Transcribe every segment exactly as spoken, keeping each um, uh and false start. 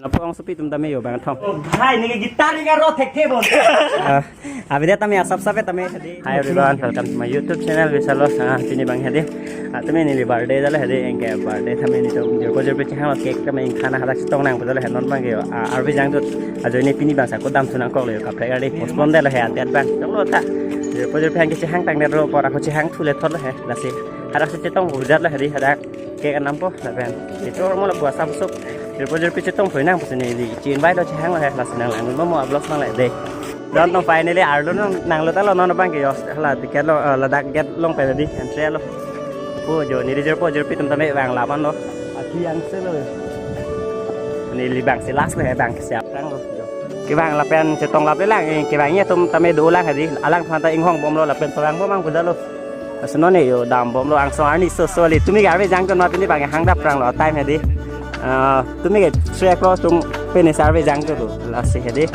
Lapu angsopi atum tame yo bang thom. Hai, neke guitar neke ro thekthe bon. Ah, avedet tame asap sape tame hedi. Hi everyone, welcome to my YouTube channel, Visalo. Ah, pini bang hedi. Ah, tame neli birthday jalo hedi, anke birthday tame nelitum jirpo jirpi chehanglo, cake tame ingkhan hadak chetong nangpo jalo he, non bang yo. Ah, arve jangthu ajoine pini bang sa kodam thu nangkoklo yo, kaprek arni postpone detlo he, adet bang. Choklo ta. Jirpo jirpi hang ke chehang tangdet ro, por ako chehang thu le thotlo he. Lasi hadak si chetongpo jalo hedi, hadak cake anampo lapen. Itum mo lapu asap sup jirpo jirpi chetong phoi nang pusi neli chi-invite lo, chehanglo he, lasi nanglang mo mo vlogs nang le de. Don tong finally arlo nang, nanglo ta lo, non bang ke yo, hala ticket lo, eh, ladak gate along pen hedi, entry lo. Po jo neli jirpo jirpi atum tame vang laban lo. Aki yang se lo. Neli bang si last lo he, bang ke siap rang lo. Kevang lapen chetong lap le lang, eh, kevang ya atum tame dolang hedi. Alang aphan ta inghong bomlo lapen pavang bom ang pu jalo. Lasi non ne yo dam bomlo, angsong arni soso le. Tumi ke arve jangthu ma pini bang hang dap rang lo time hedi. Ah, tumi ke track lo tung pini si arve jangthu lo. Lasi hedi.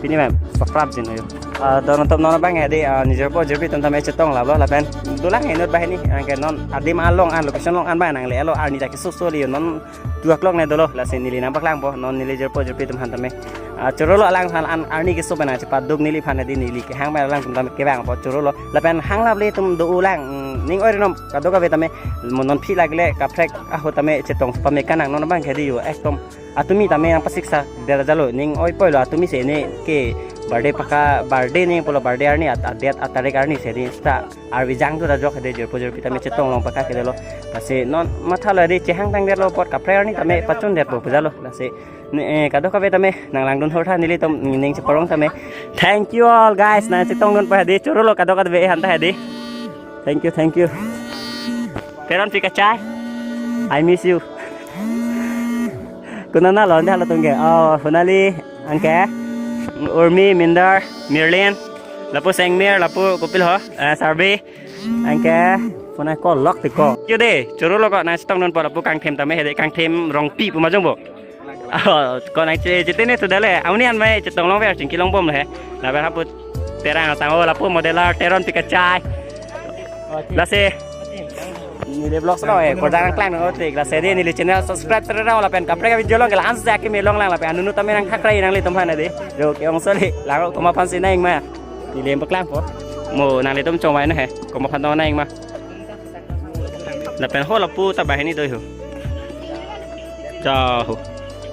Pini mem paprap jin yo. Ah, don atum non bang hedi, ah, neli jirpo jirpi atum tame chetong laplo lapen dolang inut banghini, anke non adim along an, location along an bang nangle lo, arni ta ke soso le yo, non two o'clock ne dolo, lasi neli nangpaklangpo, non neli jirpo jirpi atum aphan tame. Ah, chorolo alang aphan an arni keso pen nangchepaduk neliphan hedi, neli kehang pen alang atum tame kevangpo chorolo. Lapen hang lap le atum dolang, mm, ning oi rinom kadokave tame, mo non phi lak le kaprek ahut tame chetong pame kanang, non bang hedi yo, ekdom atumi tame nangpasiksa det jalo, ning oi poi lo, atumi si ne ke birthday paka, birthday ne pulo, birthday arni at, adet atarik arni si hedi, seta arve jangthu ta jok hedi, jirpo jirpi tame chetong long paka kedelo. Lasi non mathalo hedi, chehang tangdetlo apot kaprek arni tame pachundetpo pu jalo. Lasi ne, eh, kadokave tame nanglangdun hor tha, nelitum ning cheparong tame. Thank you all guys, nangchetongdunpo hedi, chorolo kadokave aphan ta hedi. Thank you, thank you. Teron Pikachai, I miss you. Konat lo ante halatum ke? Oh, Honali, anke Urmi, Minder, Mirlin, lapu Sengmir, lapu kopilo ho, eh, Sarbi, anke Honai, kolok ti ko. Yo de, chorolo ko nangchetongdunpo, lapu Kangthim tame hedi, Kangthim Rongpi pu ma jongbo. Oh, ko nang che, chetene tu dale. Auni an mai chetong longver, chingki longbom le he. Lapen hapu Terang atang, oh, lapu modeler Teron Pikachai. Lasi neli vlogs lo, eh, kordang nangklang nang otik. Lasi hedi neli channel subscribe terang lapen kaprek video along ke la-an si akimi longlang lapen anunu tame nangthakrai nanglitum aphan hedi. Jo ke-ong soli, lang komat aphan si nang ma. Neli paklangpo. Mo nanglitum chongvai na he. Komat aphan tong nang ma. Lapen ho lapu ta banghini do ho. Ja ho.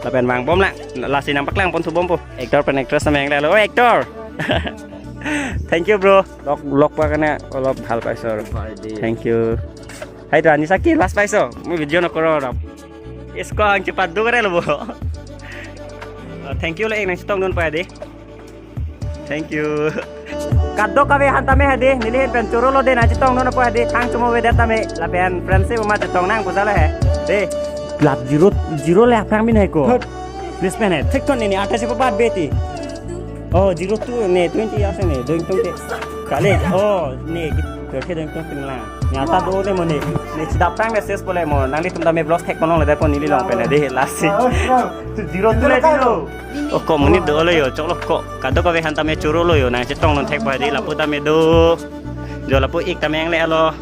Lapen vangbom la. Lasi nangpaklangpon thubompo. Actor pen actress tame ang lo. Oh, actor. Thank you, bro. Lok, lok pa kana olop bhal paiso. Thank you. Hai to, Anisa ki last paiso. Mo video nokoro rap. Isko ang chepaduk re lo bo. Uh, thank you le, nangchetongdunpo hedi. Thank you. Kadokave aphan tame hedi, neli hin pen chorolo de nangchetongdunpo hedi, thang chomo avedet tame, lapen friendship ma chetong nang pu jalo he. De. Lap zero, zero le aphrang min hai ko. Hut. Please pen he. Thik ton neli, ata si papat beti. Oh, zero two ne, twenty years ne, doing twenty. Kali, oh, ne, thirty doing twenty lang. Nyata do de mo ne. Ne chedap tang le ses pole mo. Nanglitum tame vlogs thekpon longle de pon neli long pen hedi lasi. Zero two le zero. Oh, ko monit dolo yo, choklo ko. Kadokave aphan tame chorolo yo, nangchetongdun thekpo hedi, lapu tame do. Jo lapu ik tame ang le alo,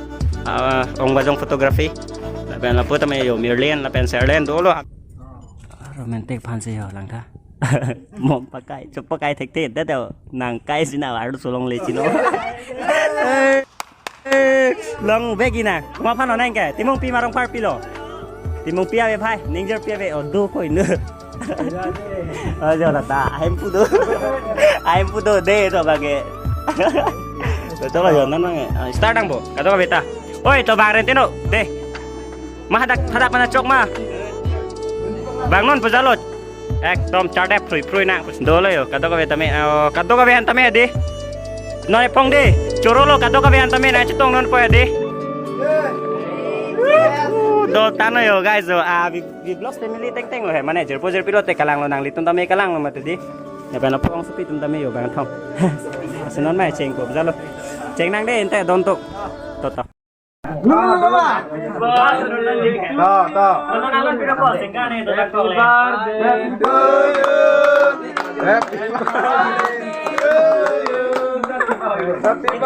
ah, Ong Bajong Photography. Lapen lapu tame yo, Mirlin, lapen Serlin dolo. Romantic aphan si yo lang tha. Mom pakai, chok pakai thekthe, dah tau. Nangkai si na arlo solong le chino. Long begi na. Komat aphan onang ke? Timungpi ma Rongpharpi lo? Timungpi ave bhai, ning jirpi ave, oh, do koi nu. Oh, jo la ta, ahem pu do. Ahem pu do, de to bage. To lo jo, non bang. Ah, start nang bo. Kadokave ta. Oi, to bang rentino, de. Ma hadak, hadak mana chok ma. Bang non pu jalo. Ekdom chardep phrui phrui nang. Dolo yo, kadokave tame, oh, kadokave aphan tame hedi. Non epong de. Chorolo kadokave aphan tame nangchetongdunpo hedi. Do tano yo guys, do. Ah, we, we vlogs family teng teng lo he. Mane jirpo jirpi lote kalang lo, nanglitum tame kalang lo mati di. Ya bang lapu angsopi atum tame yo bang thom. Senon mai cheng ko jalo. Cheng nang de ente don to. To to. To, to. Happy birthday to you. Happy birthday to you. Happy birthday. First time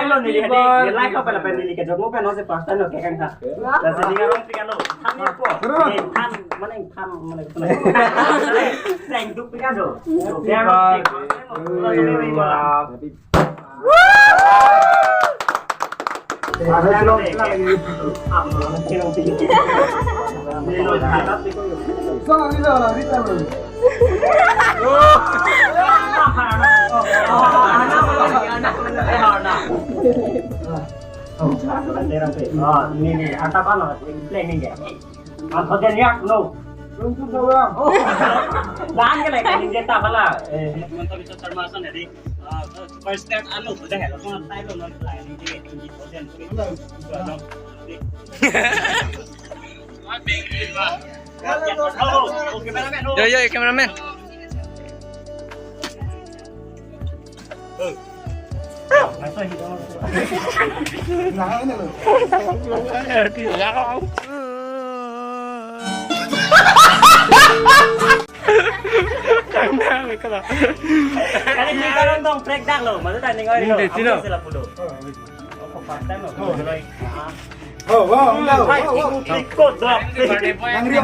lo neli hedi, neli life lo pala pen neli kejok mo pen no se first time lo kekang tha. Lasi neli ngarong tiga lo. Terus. Than, mane than, mane. Thank you, Picasso. Happy birthday to you. First step anu sudah hello, non lain ini, ini hotel. Yo, yo, cameraman. Kali ni kalau tong trek dak lo, maksudnya ning oi lo. Ini deh, Cino. Apa sih lah pulo? Oh, first time lo. Oh, wow, wow, wow, wow. Ikut dong. Bang Rio.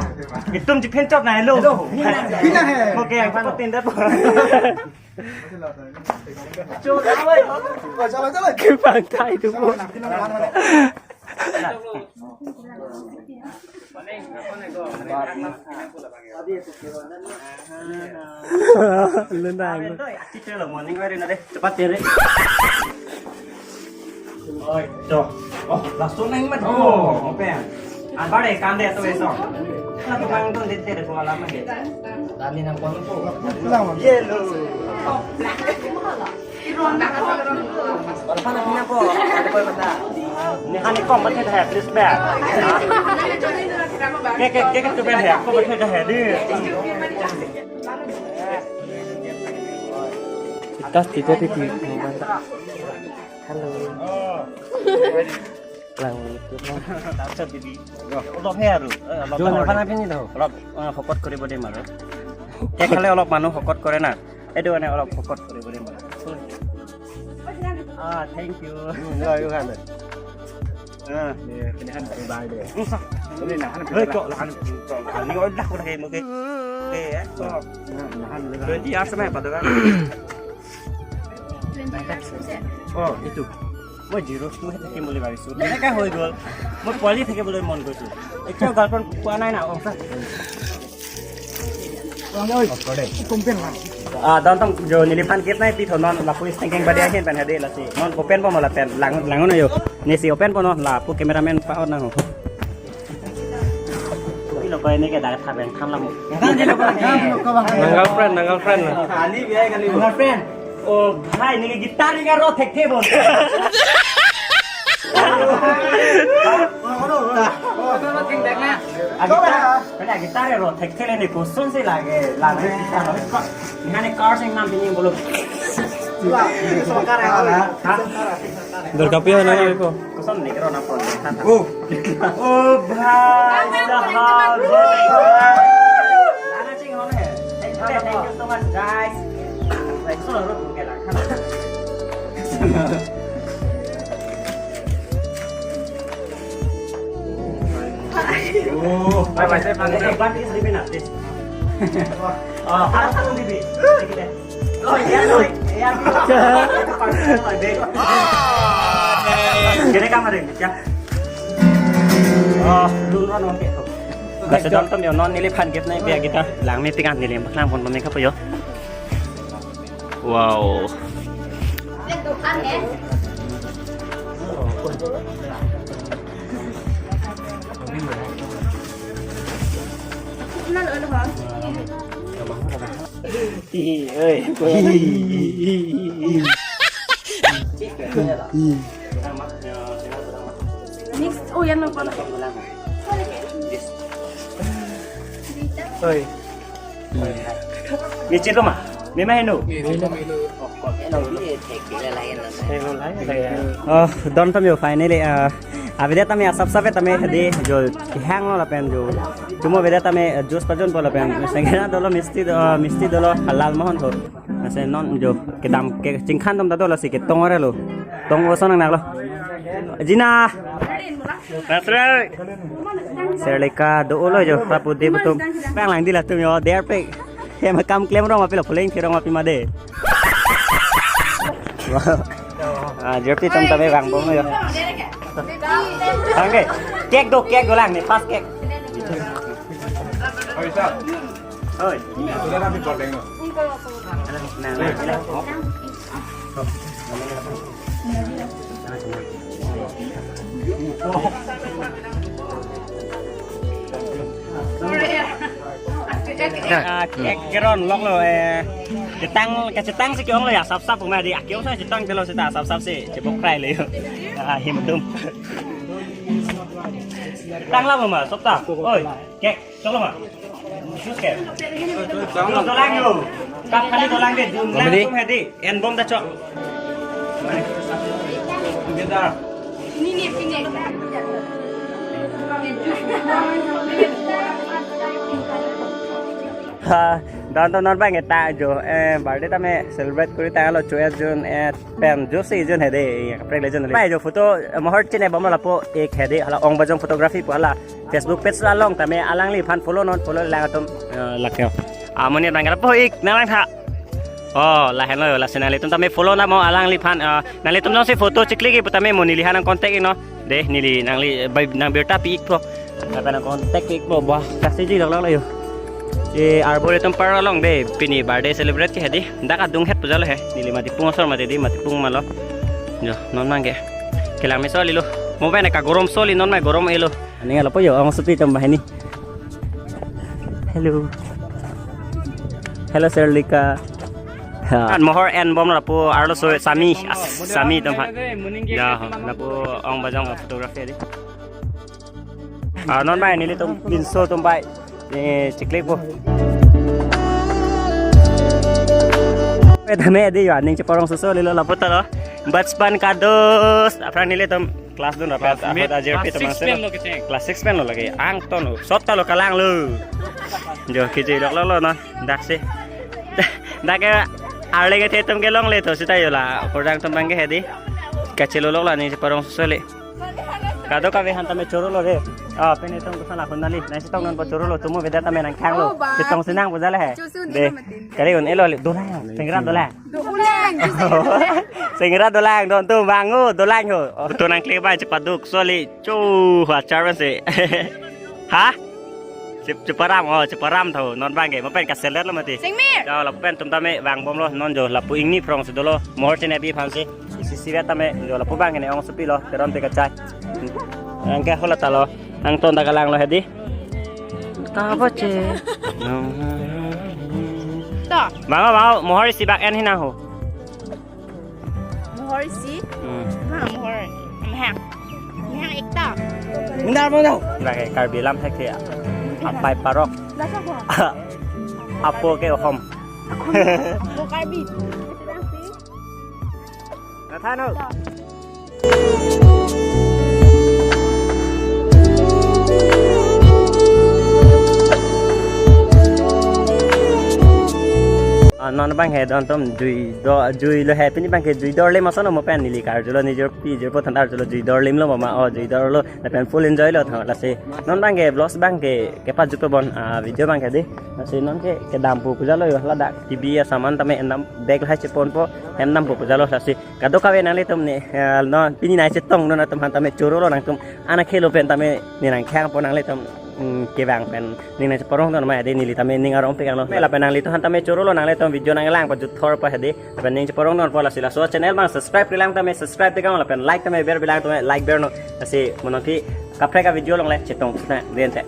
Itum di pencot na hello. Hello. Bina hai. Oke, aku petin dah. Coba, coba. Coba, coba. Ke pantai tu. Coba, nak, nak, nak, nak. Lenang. Cepat tere. Oi, do. Oh, langsung nang mat. Oh, open. Anbar eh, kande to eso. Na tukang to dete de ko alam eh. Tani nang kono ko. Yellow. Mana punya ko? Ada ko mata. Ini kan kom mati dah, please, Bang. Ke, ke, ke, ke, tu, Bang, ya. Kom mati dah, di. Itas tidak di, di, di. Hello. Lang itu, lang. Tarpiছত দিবি। অলপহে আৰু, এ, অলপ Jo, ডাঙৰ নাপানা দে। Pini daw. অলপ, অ, শকত কৰিব দিম আৰু। কেক খালে অলপ মানুহ শকত কৰে না, এইটো কাৰণে অলপ শকত কৰিব দিম আৰু। আ, thank you। Hmm, yo, yo, kan. Ah, ini kan bye bye deh. Ini nah, kan. Hei, kok lahan, kok lahan ini udah kurang kayak mungkin. Oke, ya. Nah, nah, nah. Twenty years na, Pak, kan? অ, এইটো। মই জিৰ'টো থাকিম বুলি ভাবিছো। তেনেকে হৈ গ'ল। মই পোৱালি থাকিবলৈ মন গৈছো। এতিয়াও গাৰ্লফ্ৰেণ্ড পোৱা নাই না। অ, sir. Ah, don tong jo neliphan kep nai pi tho non lapu is thinking badi ahin pen hadi lasi. Non open po mo lapen. Lang, lang no yo. Nesi open po no lapu cameraman pa on na ho. Pi lo ko ini ke dak tha beng tham la mo. Nang girlfriend, nang girlfriend na. Kali biaya kali. Girlfriend. Oh, bhai, ini guitar ini kan ro thekthe bol. Guitar, guitar ro thekthe le ni koson si lage, lage guitar. Ini kan car sing nam ini bolo. Durga Puja na ko. Koson ni kero na pon. Oh. Oh, bhai sahab. Thank you so much, guys. Oh, bye bye. One piece remain, please. Ah, harus turun, Bibi. Sedikit ya. Oh, iya, sorry. Iya, gitu. Itu paling, paling baik. Gini kamar ini, ya. Oh, dulu kan oke. Basta don tong yo non neliphan kep nai biaya kita lang me pikan neli lang pon me kapo yo. Wow. Hi, oi. Mix, oh, yan lang pala. Oi. Ni chit lo ma? Ni ma henu? Henu, henu. Henu lain, lain. Oh, don tame finally, ah, avedet tame asap sap tame hadi jo kehang lo lapen jo. Tumo avedet tame, eh, juice pajon po lapen. Sengkena dolo misti do, misti dolo halal mohon tho. Ase non jo kedam ke chingkhan dom ta dolo si ketong ore lo. Tong oson nang lo. Jina. Nasrul. Serlika do-olo jo, rapu de putum. Pang lang di latum jo, der pe. Hem kam klem rong api lo, puleng thirong api made. Ah, jerpi tum tame vangbom jo. Oke, cake do, cake do lang ne, first cake. Oi. Nang, nang, nang. Ah, cake keron lok lo, eh. Chetang, kachetang si ke-ong lo ya, sap sap puma di. Aki-ong sa chetang telo seta, sap sap si, chebok fry lo yo. Ah, him tum. Tang la ma, sop ta. Oi, cake. Cholo ma. Jus ke? Jus dolang yo. Cup khali dolang de, jus lang tum hedi. En bom ta chok. Ini ni pini. Ha, don to non bang ta jo. Eh, birthday tame celebrate kuri ta lo, chwe jun, eh, pen jo si jun hedi. Kaprek le jun. Pai jo photo, eh, mohor chine bom lapu ek hedi. Hala Ong Bajong Photography pu hala Facebook page along tame alangliphan follow non, follow lang atum, eh, lakyo. Amoni bang lapu ik nang lang tha. Oh, lahenlo, lasi nanglitum tame follow na mo alangliphan, eh, nanglitum jongsi photo chiklik pu tame mo nelihan nang contact ik non. De, neli nangli, eh, bai, nang birta pi ik tho. Apa nang contact ik mo, bah, kasi ji lok lok lo yo. Eh, Arboretum Park along de, pini birthday celebrate ke hedi. Dak adung het pu jalo he. Neli Matipung asor mati di, Matipung malo. Jo, non bang ke. Kelang me soli lo. Mo bang ka gorom soli non mai gorom elo. Ani ngalo po yo, ang supi tambah ini. Hello. Hello, Serlika. Ha. An mohor en bom lapu arlo so Sami, as, Sami tum ha. Ya, lapu Ong Bajong photography di. Ah, non bang nelitum pinso tum bang. Eh, chiklik po. Eh, tame di yo, ning cheparong soso lilo lapu ta lo. Bachpan ka dost. Aphrang nelitum class dun rapat, class mate, ahut ajir class pi six teman pen selo. Lo kecheng. Class six pen lo lagi. Angton lo. Sot ta lo kalang lo. Jo, kiji lok lok lo non. Dak si. Dak ke arleng ke thetum ke longle tho seta yo la. Kordang tum bang ke hedi. Kachelo lok la ning cheparong soso le. Kadokave han tame choro lo re. Ah, pen itum kusan akun nali. Nang chetong non po choro lo, tumo beda tame nang khang lo. Oh, ba. Chetong sinang pu jale he. Chusun de. Ilo matin. Kali un elo le, dolang. Singra dolang. Dolang. Singra dolang, don tu bang ho, dolang ho. Oh, tu nang klik bang chepaduk, soli. Chu, ha, charwan se. Ha? Chep-, cheparam, oh, cheparam tho, non bang ke, mo pen kaselet lo mati. Singmir. Jo, lapu pen tum tame vangbom lo, non jo, lapu ingni phrong si dolo, mohor chine bi phan si, isi si vet tame, jo, lapu bang ke ne ong supi lo, teron te kachai. Ang ke hola ta lo, angton ta kalang lo hedi. Kabo che. To. Bang, bang, mohor isi bak en hinang ho. Mohor isi. Hmm. Ha, mohor. Mehang. Mehang ekta. Bendar mo daw. Lake Karbi lam thek ya. Apai parok. Lasa ko. Apo ke ohom. Mo Karbi. Nathano. Ah, non bang he don tum jui do, jui lo he pini bang ke jui dor le masono mo pen neli karjulo nijor pi jor po thandar julo jui dor lim lo mama, oh, jui dor lo lapen full enjoy lo thang lasi. Non bang ke vlogs bang ke kepa jupe bon, ah, video bang ke di. Lasi non ke kedam pu kujalo yo ladak T V ya saman tame endam bag lahai chepon po hem dam pu kujalo lasi. Kadokave nanglitum ne, eh, non pini nai chetong non atum han tame choro lo nangtum ana khelo pen tame ne nang khang po nanglitum, mm, kevang pen ning nang cheparong non ma hedi neli tame ning arong pekang lo. Lapen nanglitum han tame choro lo nanglitum video nang lang pa juthor pa hedi. Lapen ning cheparong non po lasi laso channel bang subscribe kelang tame subscribe tekang lapen like tame ber bilang tame like ber non. Lasi mo nangpi kaprek a video along le chetong na den te.